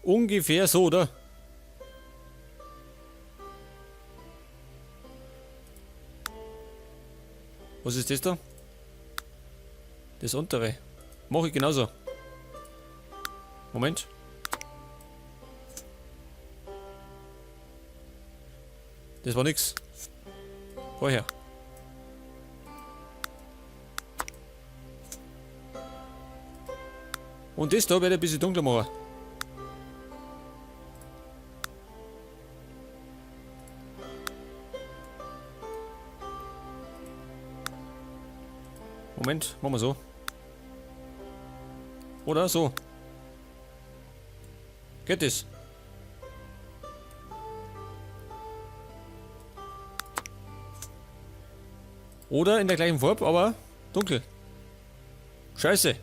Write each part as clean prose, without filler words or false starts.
Ungefähr so, oder? Was ist das da? Das untere. Mache ich genauso. Moment. Das war nix. Vorher. Und das da werde ich ein bisschen dunkler machen. Moment, machen wir so. Oder so. Geht das? Oder in der gleichen Farbe, aber dunkel. Scheiße.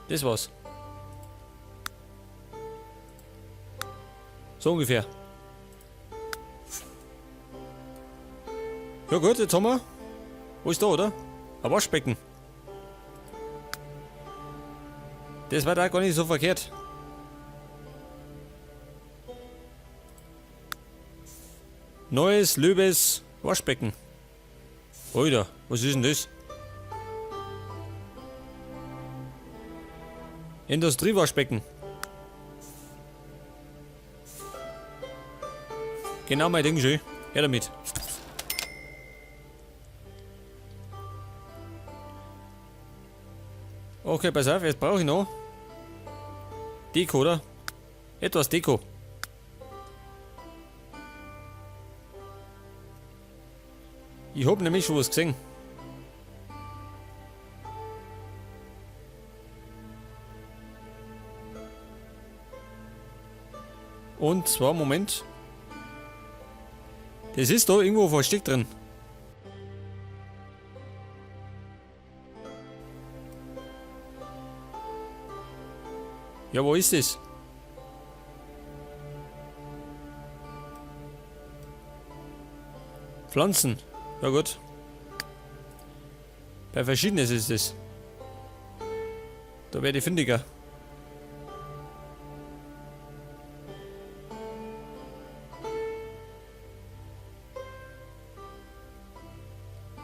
Das war's. So ungefähr. Ja gut, jetzt haben wir. Wo ist da, oder? Ein Waschbecken. Das war da gar nicht so verkehrt. Neues Löbes Waschbecken. Alter, was ist denn das? Industriewaschbecken. Genau mein Ding, schön. Her damit. Okay, pass auf, jetzt brauche ich noch Deko, oder? Etwas Deko. Ich hab nämlich schon was gesehen. Und zwar, Moment. Das ist da irgendwo versteckt drin. Ja, wo ist es? Pflanzen. Ja gut. Bei Verschiedenes ist es. Da werde ich findiger.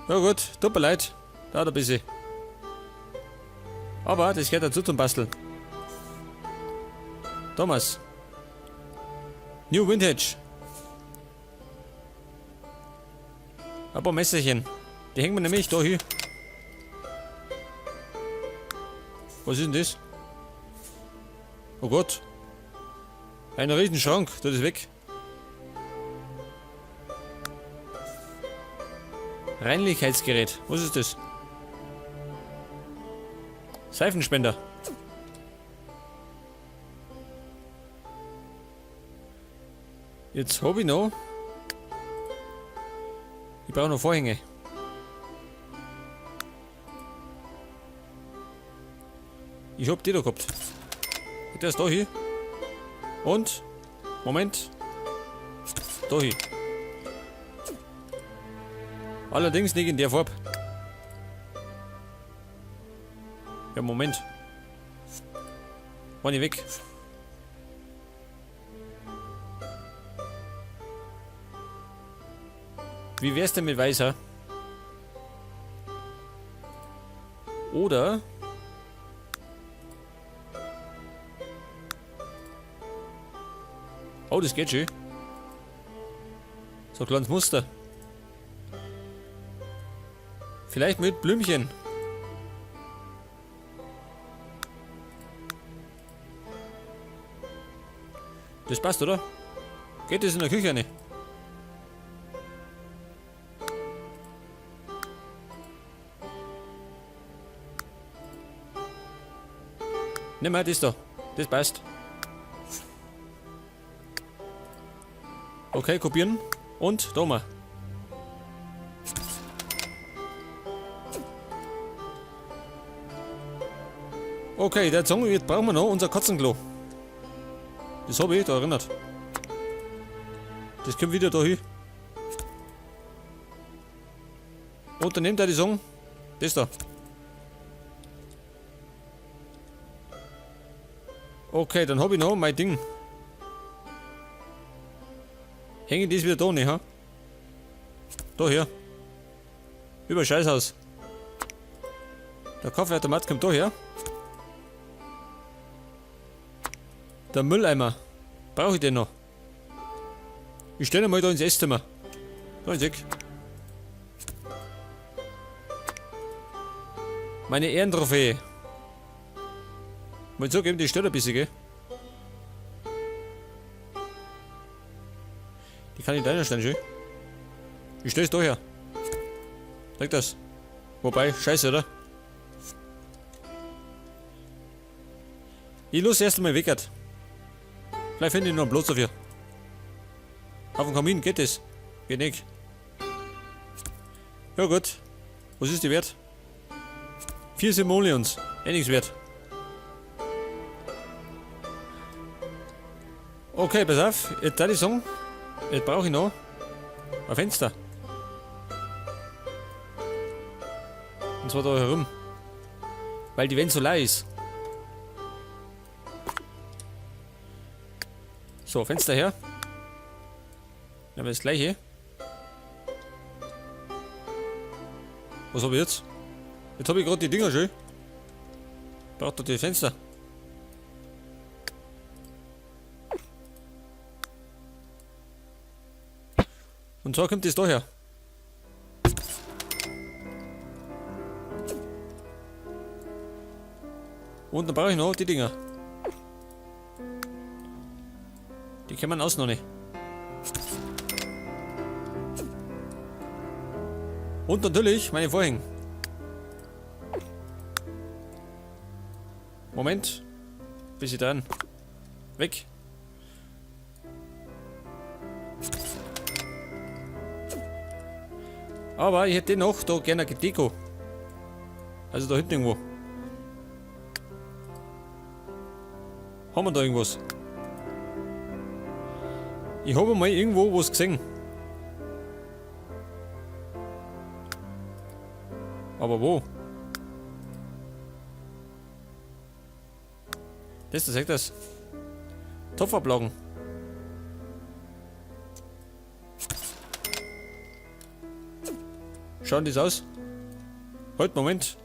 Ja gut, tut mir leid. Dauert ein bisschen. Aber das gehört dazu zum Basteln. Thomas. New Vintage. Ein paar Messerchen. Die hängen wir nämlich da hin. Was ist denn das? Oh Gott. Ein Riesenschrank. Das ist weg. Reinlichkeitsgerät. Was ist das? Seifenspender. Jetzt hab ich noch. Ich brauche noch Vorhänge. Ich hab die da gehabt. Der ist da hier. Und. Moment. Da hier. Allerdings nicht in der Farbe. Ja, Moment. War nicht weg. Wie wär's denn mit weißer? Oder... Oh, das geht schön. So ein kleines Muster. Vielleicht mit Blümchen. Das passt, oder? Geht das in der Küche nicht? Nimm mal das da. Das passt. Okay, kopieren. Und da mal. Okay, der Zunge, jetzt brauchen wir noch unser Katzenklo. Das habe ich da erinnert. Das kommt wieder da hin. Und dann nimmt er die Song. Das da. Okay, dann hab ich noch mein Ding. Hängen das wieder da, ne, ha? Da her. Über Scheißhaus. Der Kaffeeautomat kommt da her. Der Mülleimer. Brauche ich den noch? Ich stelle mal da ins Esszimmer. Da ins Eck. Meine Ehrentrophäe. Mal zugeben, die stört ein bisschen, gell? Die kann ich da reinstellen, schön. Ich stell's da her. Sag das. Wobei, scheiße, oder? Ich los erst einmal weg. Vielleicht finde ich noch einen Platz dafür. Auf dem Kamin geht das. Geht nicht. Ja gut. Was ist die wert? 4 Simoleons. Eh nichts wert. Okay, pass auf. Jetzt darf ich sagen, jetzt brauche ich noch ein Fenster. Und zwar da herum. Weil die Wand so leer ist. So, Fenster her. Dann haben wir das gleiche. Was hab ich jetzt? Jetzt hab ich grad die Dinger schon. Braucht doch die Fenster. Und zwar kommt das da her. Und dann brauche ich noch die Dinger. Die kann man aus noch nicht. Und natürlich meine Vorhänge. Moment. Bis ich dran. Weg. Aber ich hätte noch da gerne eine Deko. Also da hinten irgendwo. Haben wir da irgendwas? Ich habe mal irgendwo was gesehen. Aber wo? Das, da sagt das. Topfablagen. Schauen das aus? Halt, Moment.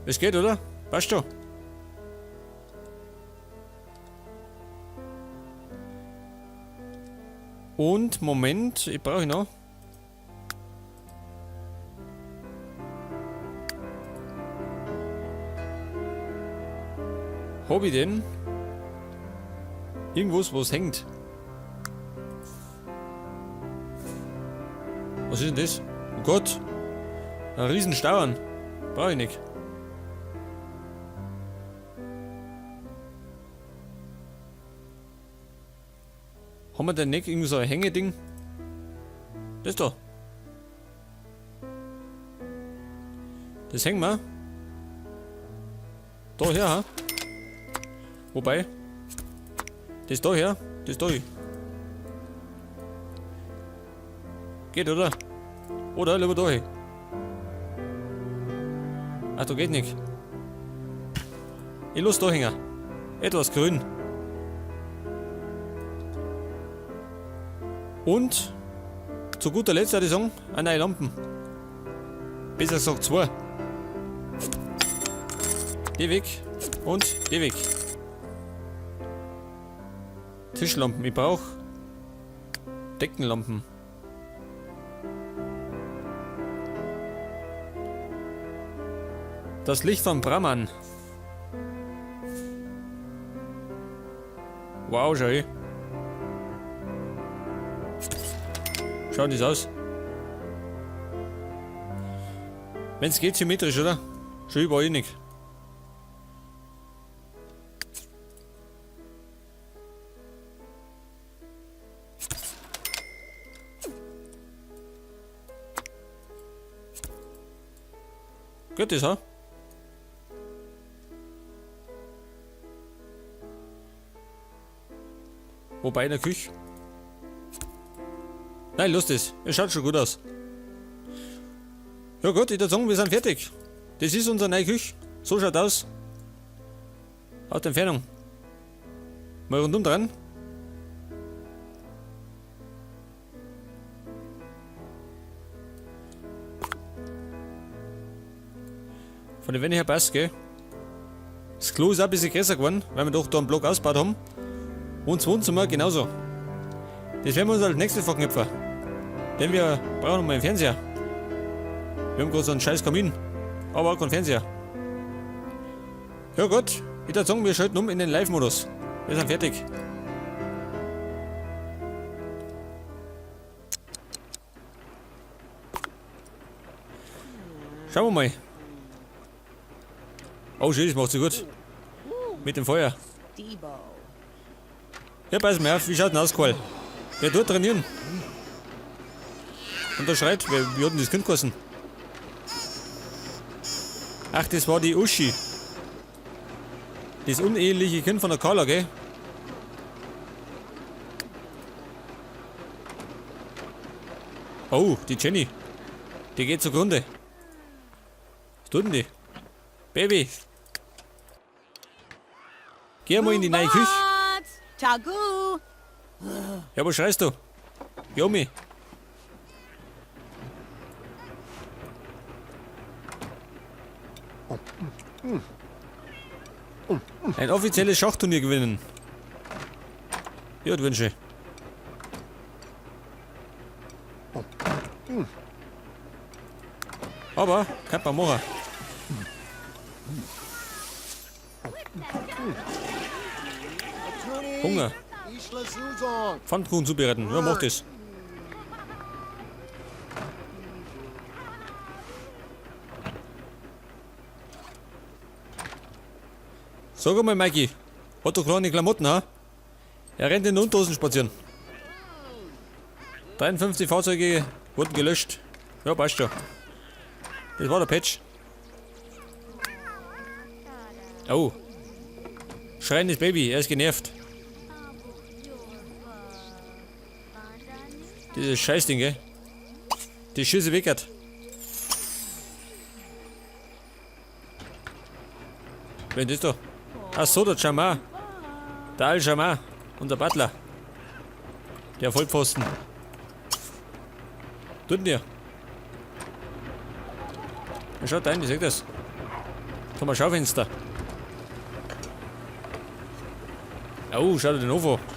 Es geht, oder? Passt schon. Und, Moment, ich brauche noch. Hab ich denn? Irgendwas, was hängt. Was ist denn das? Oh Gott! Ein Riesenstauern. Brauch ich nicht. Haben wir denn nicht irgendwie so ein Hängeding? Das da. Das hängen wir. Da her, ha? Wobei. Das da her, das da hin. Geht, oder? Oder lieber da hin. Ach, da geht nicht. Ich lass da hängen. Etwas grün. Und zu guter Letzt würde ich sagen, eine neue Lampen. Besser gesagt zwei. Die weg und die weg. Tischlampen, ich brauch Deckenlampen. Das Licht von Brahman. Wow, schau ich. Schaut das aus? Wenn's geht, symmetrisch, oder? Schön war ich nicht. Geht das, ha? Wobei in der Küche. Nein, lass das. Es schaut schon gut aus. Ja gut, ich würd sagen, wir sind fertig. Das ist unsere neue Küche. So schaut aus. Aus der Entfernung. Mal rundum dran. Von den Wänden her passt, gell? Das Klo ist auch ein bisschen größer geworden, weil wir doch da einen Block ausgebaut haben. Und das Wohnzimmer genauso. Das werden wir uns als nächstes verknüpfen. Denn wir brauchen noch mal einen Fernseher. Wir haben gerade so einen scheiß Kamin, aber auch keinen Fernseher. Ja gut, ich würde sagen, wir schalten um in den Live-Modus. Wir sind fertig. Schauen wir mal. Oh schön, das macht sie gut. Mit dem Feuer. Ja, pass mal auf, wie schaut denn aus, Karl? Wer tut trainieren? Und da schreit, wie hat denn das Kind geheißen? Ach, das war die Uschi. Das uneheliche Kind von der Carla, gell? Oh, die Jenny. Die geht zugrunde. Was tut denn die? Baby. Geh mal in die neue Küche. Tagu. Ja, was schreist du? Yomi. Ein offizielles Schachturnier gewinnen. Ja, Wünsche. Aber, kann man machen. Hunger. Pfannkuchen zubereiten. Ja, mach das. Sag mal, Mikey, hat doch kleine Klamotten, ha? Er rennt in Unterhosen spazieren. 53 Fahrzeuge wurden gelöscht. Ja, passt schon. Das war der Patch. Oh. Schreiendes Baby, er ist genervt. Dieses Scheißding, gell? Die Schüsse weckert. Wer ist das da? Ach so, der Jamar. Der Al-Jamar. Unser Butler. Der Vollpfosten. Tut denn der? Ja, schaut rein, ich seh das. Da haben wir Schaufenster. Oh, schau dir den Hof an.